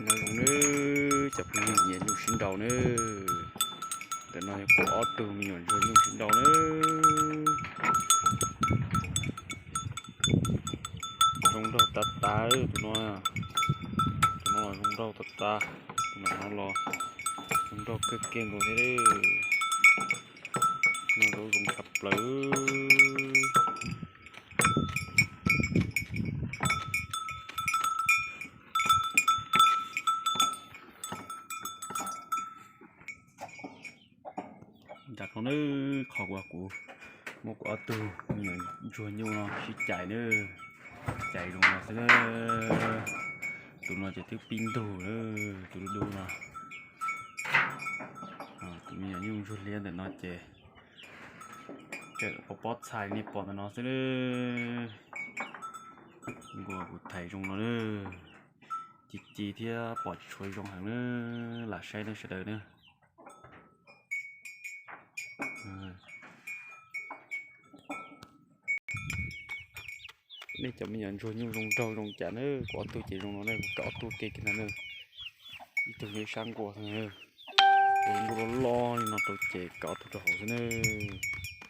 Nyob zoo nawb cov phooj ywg nyiam nyuj sib nraus nawb. Ntawm no yog kuv ob tug me nyuam ntsuag nyuj sib nraus nawb. Zoo nraug tas tas tus no. Tus no los zoo nraug tas tas. Tus no los zoo nraug kawg kiag nkaus thiab. No zoo zoo tshaj plaws. Ntawm no nawb, qhov uas kuv muab kuv ob tug me nyuam ntsuag nyuj no sib cais nawb, cais zoo no xwb nawb. Tus no ces twb pib ntug lawm, tus dub dub no. Tus me nyuam nyuj ntsuag liab ntawm no ces tseem pob pob txhais nej pom ntawm no xwb nawb. Nkuas kuv thaiv zoo no nawb, ci ci thiab pom tsis tshua zoo heev nawb, lam saib nawb sawv daws nawb. Nej cov me nyuam ntsuag nyuj zoo nraug zoo cas nawb, kuv ob tug ces zoo no nawb, kuv kav ob tug kiag kiag ntag nawb. Ib tug nyob ib sab nkuaj xwb nawb. Kuv nkuaj loj loj li no rau ces kav ob tug rau hauv xwb nawb.